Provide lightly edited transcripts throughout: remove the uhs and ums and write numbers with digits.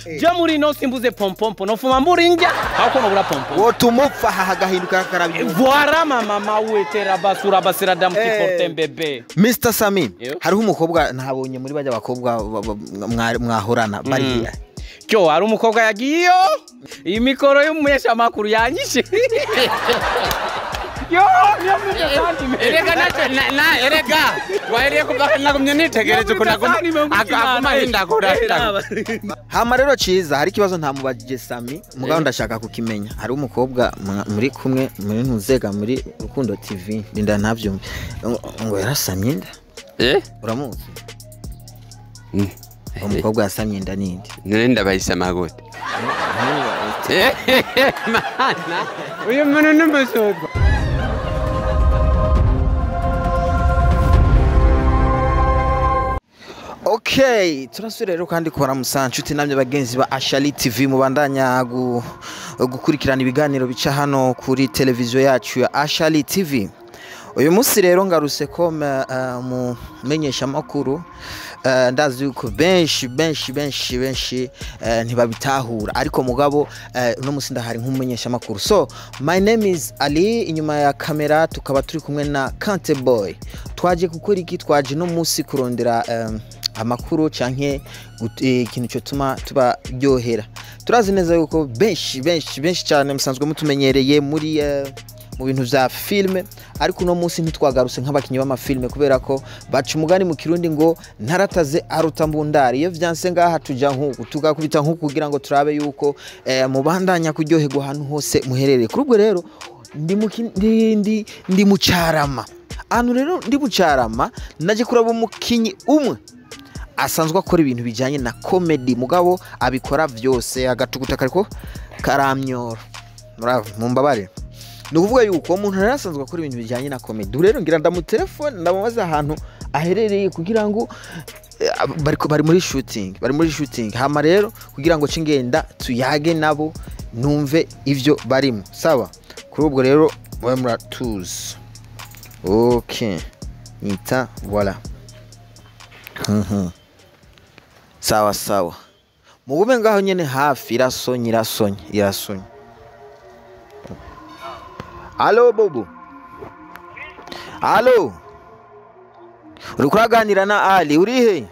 Je muri no simbuze pompompo nofuma mburinja hako nobura pompompo. Wotumupfa hagahinduka karabyo. Voilà ma mama wetera basura basira damu ki porte bébé. Mr Sami, hariho umukobwa ntabonye muri bajya bakobwa mwahorana bari. Cyo hari umukobwa yagiyo imikoro y'umuhesha makuru yanyishe. Yo erega na erega wahereye kuva nagumye nitegereje ko nagumye hindagura. Hama rero ciza hari kibazo ntamubajije Sami mugabo ndashaka kukimenya. Hari umukobwa muri kumwe muri ntuzega muri Rukundo TV ndinda ntavyumve ngo yarasamye inda. Uramuzi? Umukobwa yasamye inda ninde? None ndabayisama gute? Mana uyu muntu n'umusugo. Okay, turasubira rero kandi kubara musancuti namye bagenzi ba Ashali TV mubandanya gukurikirana ibiganiro bica hano kuri televiziyo yacu ya Ashali TV. Uyu munsi rero ngaruse ko mumenyesha makuru ndazi yuko benshi benshi benshi benshi ntibabitahura ariko mugabo uno munsi ndahari nk'umumenyesha makuru. So my name is Ali, inyuma ya kamera tukaba turi kumwe na Kante Boy. Twaje gukora iki? Twaje no munsi kurondera amakuru canke ikintu cyo tuma tubaryohera. Turazi neza yuko benshi benshi benshi cyane musanzwe mutumenyereye muri mu bintu vya filme, ariko uno munsi ntitwagarutse nk'abakinyi b'amafilme kubera ko baca umugani mu Kirundi ngo ntarataze aruta mbundari. Iyo vyanse ngaha tuja nkuku tugakubita nkuku kugira ngo turabe yuko mubandanya kuryoherwa ahantu hose muherereye. Kuri ubwo rero ndi mu Carama. Ahantu rero ndi mu Carama naje kuraba umukinyi umwe asanzwe akora ibintu bijanye na comedy, mugabo abikora vyose agatuguta kariko karamyora. Muravo mumbabare. Nukuvuga yuko umuntu rero asanzwe akora ibintu bijanye na comedy. Rero ngira ndamutelefone ndamubaza ahantu aherereye kugira ngo bari muri shooting, bari muri shooting. Hama rero kugira ngo cingenda tuyage nabo numve ivyo barimo. Sawa? Kuri ubwo rero mwe muratuzi. Okay. Nita voilà. Sawa sawa. Mugume ngaho nyene hafi irasonye irasonye irasonye. Allo Bobo. Allo. Uri kuraganira na Ali uri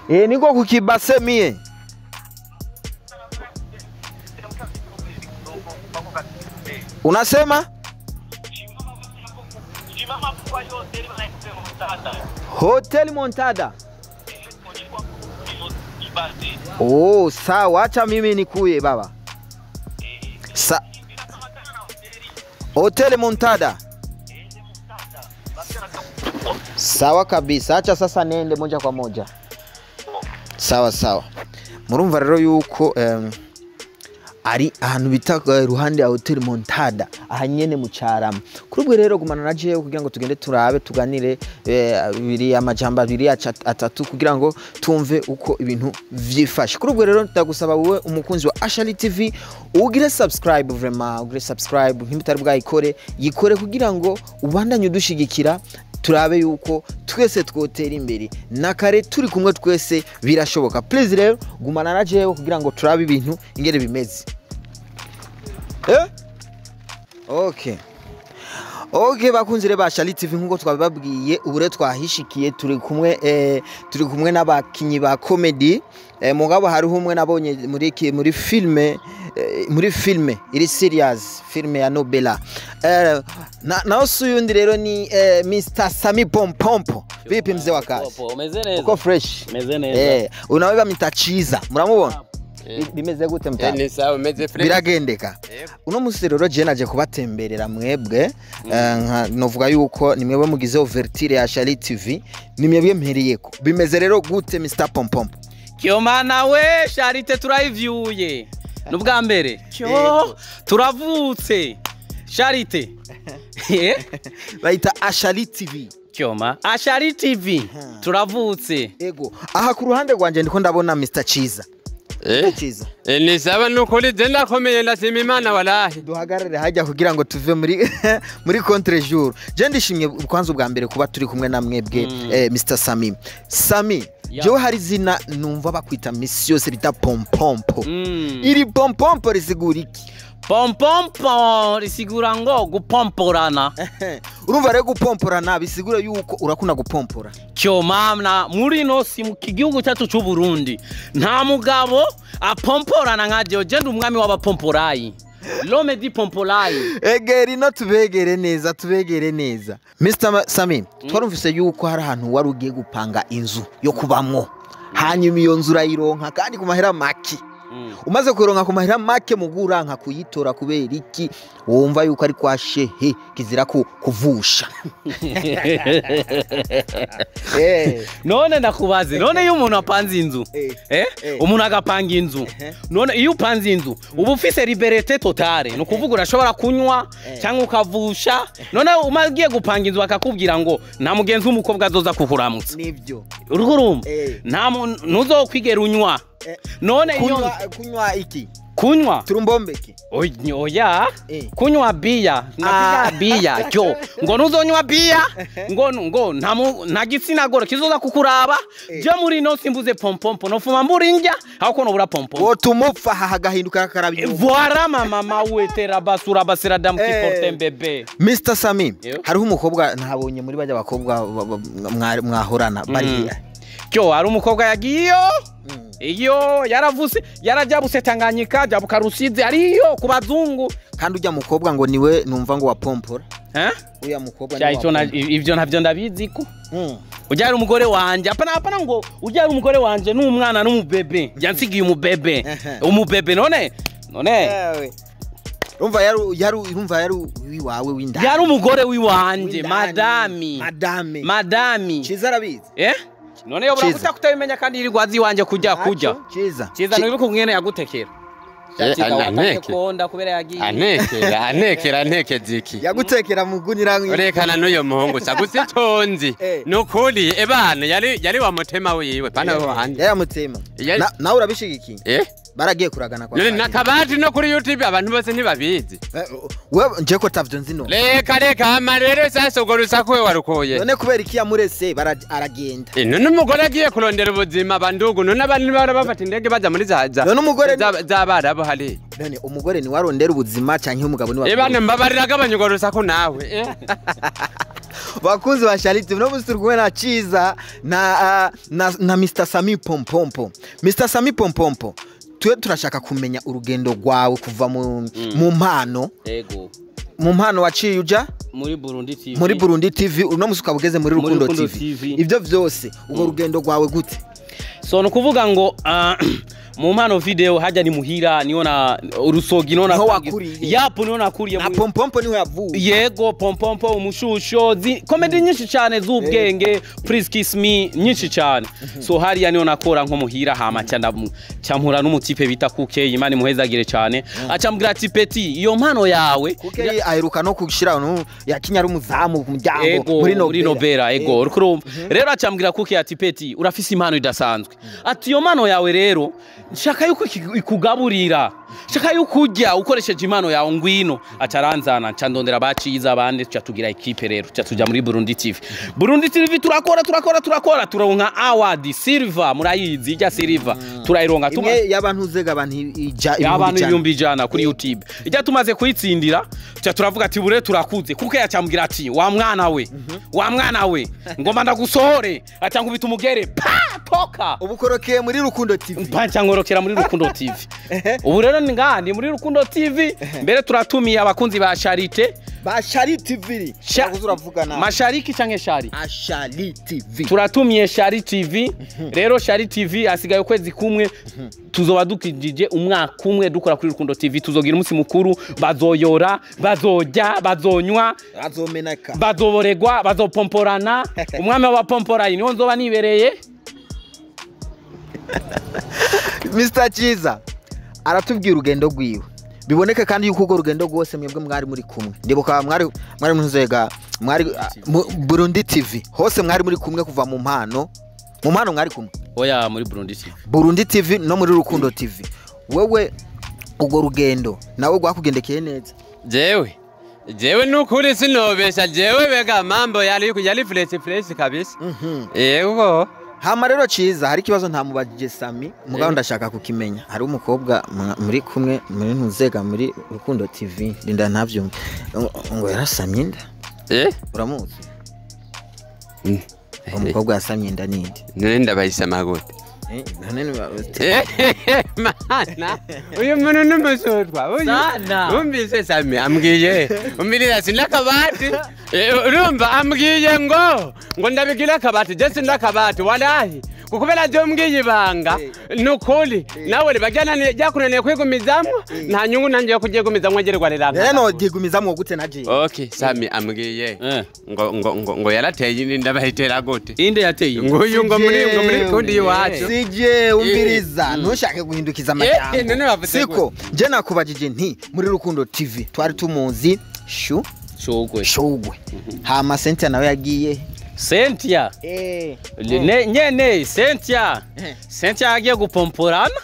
he? Niko kukibase mie. Unasema? Hotel Montada. Oh, sawa, acha mimi nikuye baba. Hotel Montada. Sawa kabisa, acha sasa nende moja kwa moja. Sawa sawa. Murumva rero yuko ari ahantu bita ruhande ya Hotel Montada ahanyene mu Carama. Kuri ubwo rero gumana na jewe kugira ngo tugende turabe tuganire biri amajamba abiri atatu kugira ngo tumve uko ibintu vyifashe. Kuri ubwo rero ndagusaba wowe umukunzi wa Ashali TV ugire subscribe, vraiment ugire subscribe nk'ibitari bwayikore yikore kugira ngo ubandanye udushigikira turabe yuko twese twotera imbere na kare turi kumwe twese birashoboka. Please rero gumana na jewe kugira ngo turabe ibintu ingere bimeze. Okay. Okay bakunzi rero ba Ashali TV nkuko twabibabwiye ubu rero twahishikiye turi kumwe turi kumwe n'abakinyi ba comedy. Mugabo hariho umwe nabonye muri filme muri filme iri serious filme ya Nobela. Na usuyundi rero ni Mr Sami Pompompo. Vipi mzee wa kazi? Uko fresh? Meze neza. Unaweba mitachiza. Muramubona? Bimeze gute mta? Ni sawa meze fresh. Biragendeka. Uno musi rero je naje kubatemberera mwebwe novuga yuko ni mwebwe mugize ouverture ya Ashali TV, ni mwebwe mpereyeko. Bimeze rero gute Mr Pompompo? Kyomana we Charite turayivyuye. Nubwa mbere. Cyo turavutse. Charite. Bayita Ashali TV. Kyoma Ashali TV turavutse. Ego. Aha ku ruhande rwanje ndiko ndabona Mr Chiza. Chiza. Ni sawa nukuri je ndakomeye ndashima Imana walahi. Duhagarare hajya kugira ngo tuve muri muri contre jour. Je ndishimye kwanza ubwa mbere kuba turi kumwe na mwebwe Mr Sami. Sami Jewe hari izina numva bakwita misi yose bita Pompompo. Iri Pompompo risigura iki? Pompompo risigura ngo gupomporana. Urumva rero, gupomporana bisigura yuko urakunda gupompora. Cyo mamna, muri no si mu gihugu cyacu cy'u Burundi nta mugabo apomporana nka jewe. Je ndi umwami w'abapomporayi, l'homme di pomporayi. Egera ino tubegere neza, tubegere neza. Mr Sami, twarumvise yuko hari ahantu wari ugiye gupanga inzu yo kubamwo, hanyuma iyo nzu urayironka kandi ku mahera make. Umaze kuyironka ku mahera make, mu guranka kuyitora kubera iki? Wumva yuko ari kwa shehe kizira kuvusha. None ndakubaze, none iyo umuntu apanze inzu, umuntu agapanga inzu, none iyo upanze inzu uba ufise liberté totale, ni ukuvuga urashobora kunywa cyangwa ukavusha. None umagiye gupanga inzu bakakubwira ngo nta mugenzi w'umukobwa azoza kukuramutsa, Nibyo. Uriko urumva? Eh. Nta ntuzokwigera unywa. None iyo Kunywa iki? Kunywa. Turumbombeke. Oya. Kunywa biya napiga biya cyo ngo ntuzonywa biya, ngo nta gitsina gore kizoza kukuraba. Je muri no simbuze pompompo, nofuma mbura indya aho ko nobura pompompo. Wotuma upfa aha hagahinduka akaraba inyuma. Voilà, ma mama wetera basura basira damu qui porte un bébé. Mr Sami, Yo. hariho umukobwa ntabonye muri bajya bakobwa mwahorana bari. Cyo, hari umukobwa yagiyeyo iyo yaravuse, yarajabuse Tanganyika, jabuka Rusizi, ariyo ku bazungu. Kandi ujya mukobwa ngo niwe numva ngo wapompora. Eh? Uriya mukobwa Cya niwe icyo wapompora. Ivyo ntavyo ndabizi ko ujya ari umugore wanje. Apana, apana, ngo ujya ari umugore wanje n'umwana n'umubebe yansigiye umubebe. Umubebe none Ewe. Urumva yari urumva yari uwiwawe w'indani. Yari umugore wiwanje. W'indani. Madami. Madame. Madami. Ciza arabizi. Eh, none yo Ciza. burakuta kutabimenya kandi yirirwa azi iwanje kujya. Ciza. Ciza, ntiwibuka ukungene yagutekera? Ciza Aneke. konda kubera yagiye. Antekera, antekera, antekeza iki? Yagutekera mu gunira. Urekana n'uyo muhungu sa gusa itonzi. Nukuri ebana yari wa mutema wiwe pana wanje. Yaramutema. Nawe urabishigikiye? Eh. Baragiye kuragana kwa None Padiri. nakabati no kuri YouTube abantu bose ntibabizi. Wewe nje ko tavyo nzi no. Reka reka, hama rero sasa urwo rusaku we warukuye. None kubera iki yamurese aragenda? None umugore agiye kurondera ubuzima, bandugu, none abantu bara bafata indege baja muri za None umugore z'abarabu hariya. None umugore ni warondera ubuzima canke umugabo ni wa? Ebana, mbabarira, gabanya urwo rusaku nawe. Bakunzi ba Charite, no musi turi kumwe na Ciza na Mr Sami Pompompo. Mr Sami Pompompo, twe turashaka kumenya urugendo rwawe kuva mu mpano. Ego. Mu mpano waciye uja muri Burundi TV. Muri Burundi TV, uno musi ukaba ugeze muri Muri Rukundo Rukundo TV. TV. Ivyo vyose, urwo rugendo rwawe gute? So ni ukuvuga ngo mu mpano video hajya ni muhira, niyo na urusogi niho. Niho wakuriye. Yapo, niho nakuriye. Na Pompompo niho yavuye. Yego, Pompompo, umushusho, comedy nyinshi cyane z'ubwenge, Please Kiss Me, nyinshi cyane. So hariya niho nakora nko muhira, hama ca mpura n'umutipe bita Kuke, Imana imuhezagire cyane, acambwira ati: "Petit, iyo mpano yawe." Kuke aheruka no kushira no yakinya ari umuzamu ku muryango. Ego. Muri Muri Nobera, ego. Uriko urumva rero, acambwira Kuke ati: "Petit, urafise impano idasanzwe." Ati: "Iyo mpano yawe rero nshaka yuko ikugaburira, nshaka yuko urya ukoresheje impano yawe, ngwino." Aca aranzana, nca ndondera baciza abandi, tuca tugira équipe rero, tuca tuja muri Burundi TV. Burundi TV turakora, turakora, turakora, turonka award silver, murayizi ijya silver, turayironka. Imwe y'abantu uzega abantu ija Abantu 100,000. 100,000 kuri YouTube. Ijya tumaze kuyitsindira, tuca turavuga ati bure turakuze. Kuko yacambwira ati: "Wa mwana we, wa mwana we, ngoma ndagusohore." Aca nkubita umugere, pa toka. Ubukorokeye muri Rukundo TV. Mpanca nkorokera muri Rukundo TV. Ubu rero ni ngaha, ndi muri Rukundo TV. Mbere turatumiye abakunzi ba Charite. Ba Shari TV. Uravuze uravuga nabi. Mashariki canke Shari? Ashali TV. Turatumiye Shari TV rero. Shari TV, hasigaye ukwezi kumwe tuzoba dukijije umwaka umwe dukora kuri Rukundo TV. Tuzogira umunsi mukuru, bazoyora, bazojya, bazonywa, Azomeneka. bazoboregwa, bazopomporana. Umwami w'abapomporayi niwo nzoba nibereye. Mr Chiza aratubwira urugendo rwiwe, biboneka kandi yuko urwo rugendo rwose mwebwe mwari muri kumwe. Ndibuka mwari munzega mwari Burundi TV hose mwari muri kumwe kuva mu mpano mwari kumwe. Oya, muri Burundi TV. Burundi TV no muri Rukundo TV. Wewe urwo rugendo nawe rwakugendekeye neza? Jewe nukuri sinobesha, jewe bega mambo yari fresh fresh kabisa, yego. Hama rero Ciza, hari ikibazo ntamubajije Sami, mugabo ndashaka kukimenya. Hari umukobwa muri kumwe muri ntuzega muri Rukundo TV, rinda ntavyumve, ngo yarasamye inda. Uramuzi? Umukobwa yasamye inda ninde? None ndabayisama gute? None Mana, uyu muntu ni umusutwa uyu. Sana. Wumvise Sami ambwiye umbirira sinakabati. Urumva ambwiye ngo ndabigira akabati, je sindakabati walahi, kukubera je umbwiye ibanga nukuri nawe ribajyana ryakunaniye kwigumizamwo, nta nyungu nanjye yo kuryigumizamwo ngerwa riranga. Rero noryigumizamwo gute na je? Okay, Sami ambwiye ngo yarateye inda, bayitera gute? Inde yateye inda? Ngo uyu ngo muri kundi iwacu. Sije umviriza, ntushake guhindukiza amajambo. None bavuze Siko je nakubajije nti muri Rukundo TV twari tumuzi shu Shugwe. Shugwe, hama Cynthia nawe yagiye? Cynthia nyene Cynthia. Cynthia agiye gupomporana,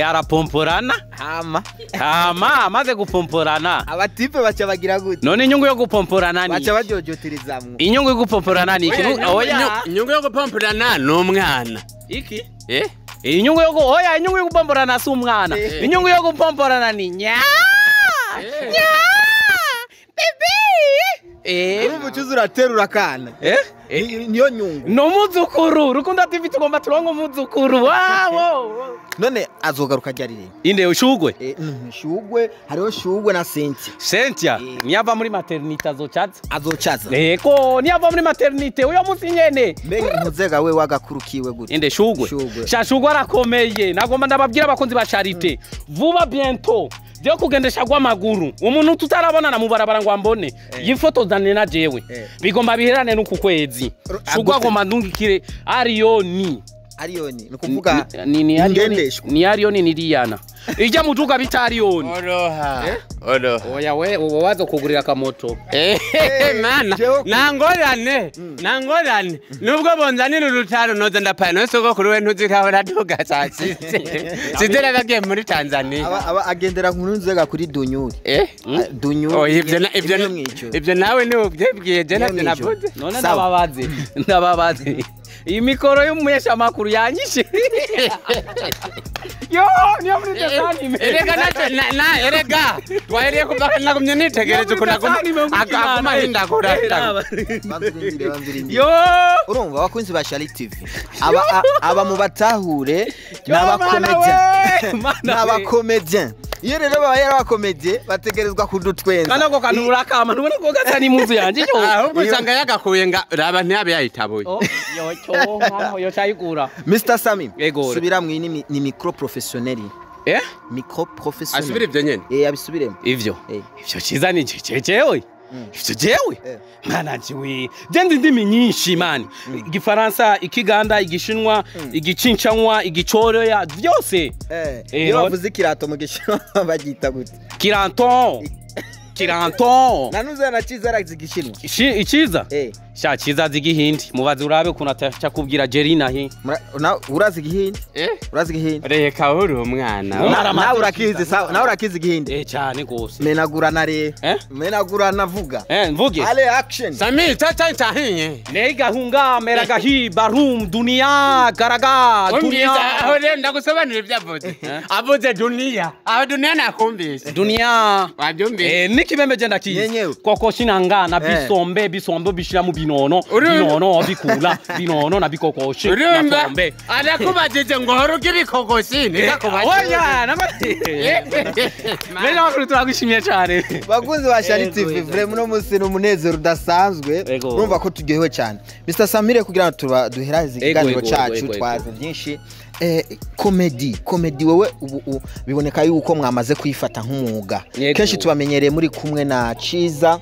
arapomporana. Hama? Hama amaze gupomporana, abatipe baca bagira gute? None inyungu yo gupomporana ni Baca bajojoterezamwo. Inyungu yo gupomporana ni iki? Oya. Inyungu yo gupomporana ni umwana. Iki inyungu yo oya, inyungu yo gupomporana si umwana. Inyungu yo gupomporana ni nya nya bebe. Urumva ucuza uraterura akana. Niyo nyungu. No muzukuru Rukundo TV tugomba turonke umuzukuru wawo. None azogaruka ryari rero? Inde, Ushugwe? Shugwe, hariho Shugwe na Cynthia. Cynthia niyava muri maternité azocaza. Azocaza? Ego, niyava muri maternité uyo munsi nyene. Mbega ntuzega we wagakurukiwe gute? Inde, Shugwe? Shugwe. Sha, Shugwe arakomeye. Nagomba ndababwira abakunzi ba Charité, vuba bientôt byo kugendesha gw'amaguru, umuntu tutarabonana mu barabara ngo ambone yifotozane na jewe, bigomba biherane n'uku kwezi. Shugwe agomba ndungikire Ariyoni. Ariyoni ni ukuvuga Ni Ariyoni. Ingendeshwa. Ni Ariyoni, ni Liyana ijya muduga bita Ariyoni. Oroha oroha. Oya we, ubu wazo kugurira akamoto. Mana, nangorane nangorane, nubwo bonzanira urutaro noza ndapaye. None sogokuru we ntuzi ko ahora aduga saa sita sizera bagiye muri Tanzania? Aba agendera nkuru nzega kuri dunyuri. Dunyuri. Oh, ivyo Imwe mw'ijoro. Ivyo nawe ni ubyibwiye, je navyo Imwe mw'ijoro. navuze. None Sawa. ndababaze, iyi mikoro y'umuheshamakuru yanyishe yo, niyo muri desanime. Erega naco na erega twahereye kuva nagumye nitegereje ukuntu aguma ahindagura ahindagura. Banzurindire, banzurindire. Yo. Urumva abakunzi ba Shali TV, aba mu batahure Yo, mana n'abakomedian. we, mana we. N'abakomedian, iyo rero babaye ari abakomedian bategerezwa kudutwenza. Kana ko kantu urakama, ntubona ko gasa n'impuzu yanjye yo? Ahubwo usanga yagakuye nga raba ntiyabe yayitabuye. Oh, yo cyo mwana yo cyayigura. Mr Sami, Ego. subira mwini ni micro professionnel. Micro professionnel. Asubire ivyo nyene. Abisubiremo. Ivyo ivyo ciza ni jewe, ivyo jewe. Mana jewe, je nzi indimi nyinshi mani: igifaransa, ikiganda, igishinwa, igicincanwa, igicoroya, byose. Iyo bavuze ikirato mu gishinwa bagita gute? Kiranton, kiranton. Nanuze na Ciza arazi igishinwa. Ikiza? Sha, Ciza azi igihindi, mubaze urabe ukuntu atacakubwira Jerina hi. Urazi igihindi? Urazi igihindi? Reka, uri umwana. Naramaze. Nawe urakizi, sawa, nawe urakizi igihindi? Cyane gose. Menagurana rero. Menagurana, vuga. Mvuge? Ale, action. Sami tata tahinye. Neiga mera gahi barum dunia garaga Umvise aho dunia. rero ndagusobanurira ibyo avuze. Avuze dunia, aho dunia nakumvise. Dunia. Wabyumvise? Nikibembe je ndakizi. Yenyewe. Koko shinangana bisombe bisombe bishira mu binono. Binono bikula binono na bikokoshi na Urumva sombe. Arakubajije ngo hora ugira ibikogosi ntikakubajije. Oya, nama. Mena makuru, turagushimiye cyane. Bakunzi ba Shali Ego, TV, ego. vraiment uno munsi ni umunezero udasanzwe. Ego. Urumva ko turyohewe cyane. Mr Samire, kugira ngo tuba duheraheze ikiganiro Ego, cyacu, ego, ego. twaze byinshi. Comedy, comedy wewe ubu biboneka yuko mwamaze kuyifata nk'umwuga. Yego. Kenshi tubamenyereye muri kumwe na Ciza,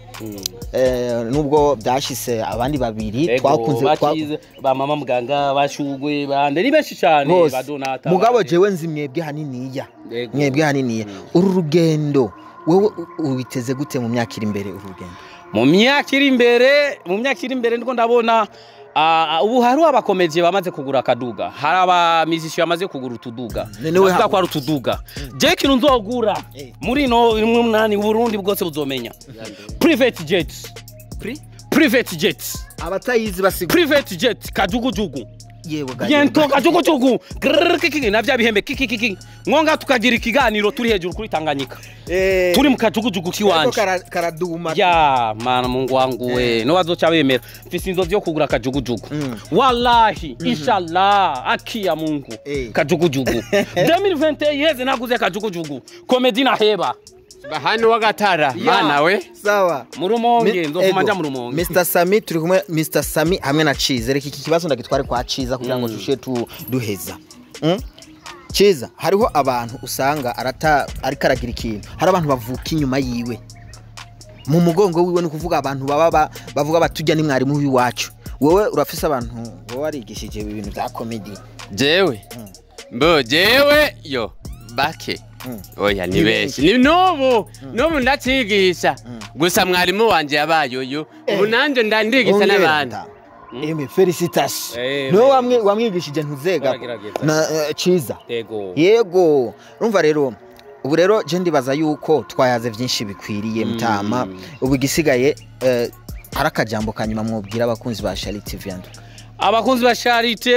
nubwo byashise abandi babiri twakunze bakize ba mama muganga bashugwe bande ni benshi cyane. Bose. Ba Donata. Mugabo bande. jewe nzi mwebwe haniniya. Yego. Mwebwe haniniya uru rugendo wewe ubiteze gute mu myaka iri imbere, uru rugendo? Mu myaka iri imbere ndiko ndabona ubu hari abakomediye bamaze kugura akaduga, hari abamizisi bamaze kugura utuduga. None we Navuga ko ari utuduga. Je ikintu nzogura muri no munani Burundi bwose buzomenya: private jet. Private jet. Abatayizi basiga. Private jet, kajugujugu. Yewe ga. Bientôt kajugujugu grrr kiki na vya bihembe kiki kiki ngonga tukagira ikiganiro turi hejuru kuri Tanganyika. Turi mu kajugujugu kiwanje. Karaduma. Ya mana Mungu wangu we no bazoca bemera mfise inzozi yo kugura kajugujugu. Wallahi inshallah akia Mungu. Kajugujugu 2021 yeze naguze kajugujugu komedi na heba Bahani wagatara mana we. Sawa. Murumonge nzofuma nja murumonge. Mr Sami turi kumwe, Mr Sami hamwe na Chiza. Reka iki kibazo ndagitware kwa Chiza kugira ngo tushe duheza. Chiza, hariho abantu usanga arata ariko aragira ikintu. Hari abantu bavuka inyuma yiwe. Mu mugongo wiwe, ni kuvuga abantu baba bavuga batujya ni mwarimu w'iwacu. Wowe urafise abantu wowe warigishije ibintu bya comedy? Jewe. Mbo jewe yo bake. Oya ni benshi. Ni nubu ndacigisha. Gusa mwarimu wanje yabaye uyu. Ubu nanje ndandigisha n'abandi. Eme felicitation. No wamwigishije ntuzega na Chiza. Yego. Urumva rero ubu rero je ndibaza yuko twayaze byinshi bikwiriye mutama. Ubu igisigaye arakajambo kanyuma mwobwira abakunzi ba Charity TV. Abakunzi ba Charity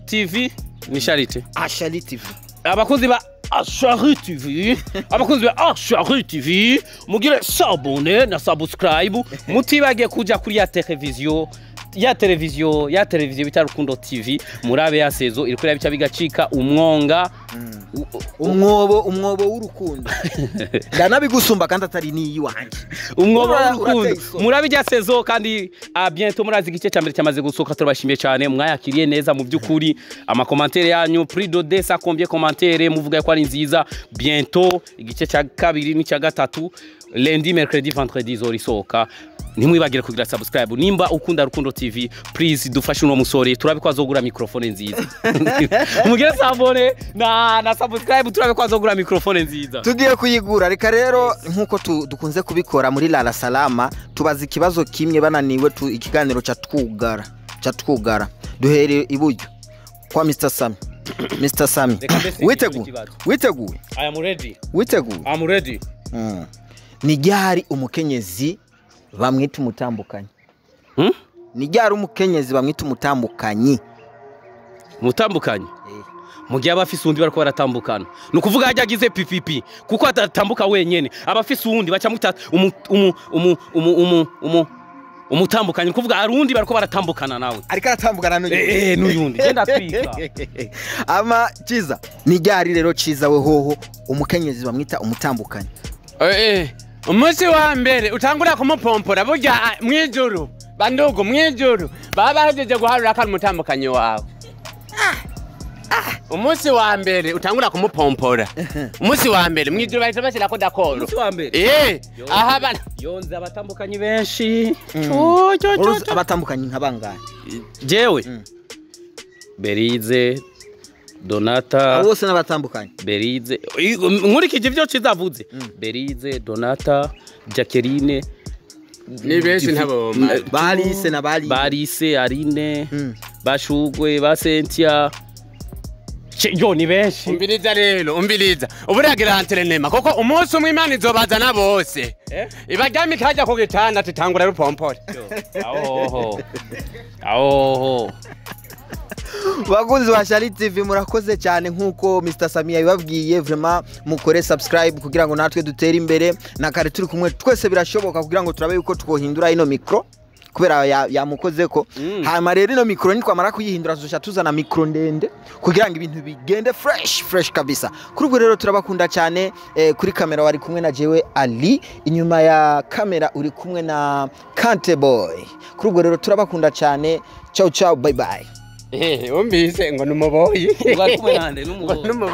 TV ni Charity. Charity TV. Abakunzi ba Charity TV, abakunzi ba Charity TV, mugire s'abonner na subscribe, mutibage kuja kuri ya televiziyo ya televiziyo ya televiziyo bita Rukundo TV, murabe ya sezo iriko irabica bigacika umwonga umwobo w'urukundo. Ndanabigusumba kandi atari ni yiwanje. Umwobo w'urukundo murabe ya sezo kandi a bientôt murazi igice cya mbere cyamaze gusohoka. Turabashimiye cyane mwayakiriye neza mu by'ukuri. Amakomantere yanyu prix de 200 combien commentaire muvuga ko ari nziza. Bientôt igice cya kabiri n'icya gatatu lundi, mercredi, vendredi zorisohoka. Ntimwibagire kugira subscribe nimba ukunda Rukundo TV, please dufashe uno musore turabe ko azogura microphone nziza. Mugire sabone na subscribe turabe ko azogura microphone nziza. Tugiye kuyigura. Reka rero nkuko dukunze kubikora muri Lala Salama, tubaza ikibazo kimwe bananiwe ikiganiro ca twugara. Duhere iburyo kwa Mr Sami. Mr Sami, witeguye? I am ready. Witeguye? I'm ready. Ni ryari umukenyezi bamwita umutambukanyi? Ni ryari umukenyezi bamwita umutambukanyi? Umutambukanyi? Mu gihe abafise undi bariko baratambukana. Ni ukuvuga ajya agize PPP kuko atatambuka wenyene. Abafise undi baca muta umutambukanyi, ni kuvuga arundi bariko baratambukana nawe. Ariko aratambukana n'uyu. N'uyundi. Genda twika. Ama Chiza, ni ryari rero Chiza we hoho umukenyezi bamwita umutambukanyi? Umunsi wa mbere utangura kumupompora burya mwijuru bandugu mwijuru baba bahejeje guharura ko ari umutambukanyi wawe. Umunsi wa mbere utangura kumupompora. Umunsi wa mbere mwijuru bahita bashyirako dakoro. Umunsi wa mbere. Aha bana yonze abatambukanyi benshi. Abatambukanyi nka bangahe? Jewe. Berize, Donata. Bose n'abatambukanye. Berize nkurikije ibyo kizavuze. Berize, Donata, Jacqueline ni benshi ntabo. Barise na bari. Barise, Arine, Bashugwe, Basentia. Yo ni benshi. Umviriza rero, umviriza. Uburagira antrenema koko umunsi umwe Imana izobazana bose. Ibaryamika kajya ku gitanda tutangura rupompore. Aho. Aho. Bakunzi ba Charity TV murakoze cyane nkuko Mr Sami yabibabwiye, vraiment mukore subscribe kugira ngo natwe dutere imbere na kare turi kumwe twese birashoboka kugira ngo turabe yuko twohindura ino micro kubera yamukoze ko. Hanyuma rero ino micro nitwamara kuyihindura tuzosha tuzana micro ndende kugira ngo ibintu bigende fresh kabisa. Kuri ubwo rero turabakunda cyane. Kuri kamera wari kumwe na jewe Ali, inyuma ya kamera uri kumwe na Kante Boy. Kuri ubwo rero turabakunda cyane. Ciao ciao, bye bye. Umbise ngo numuboyi. Bari kumwe nande n'umuboyi. N'umuboyi.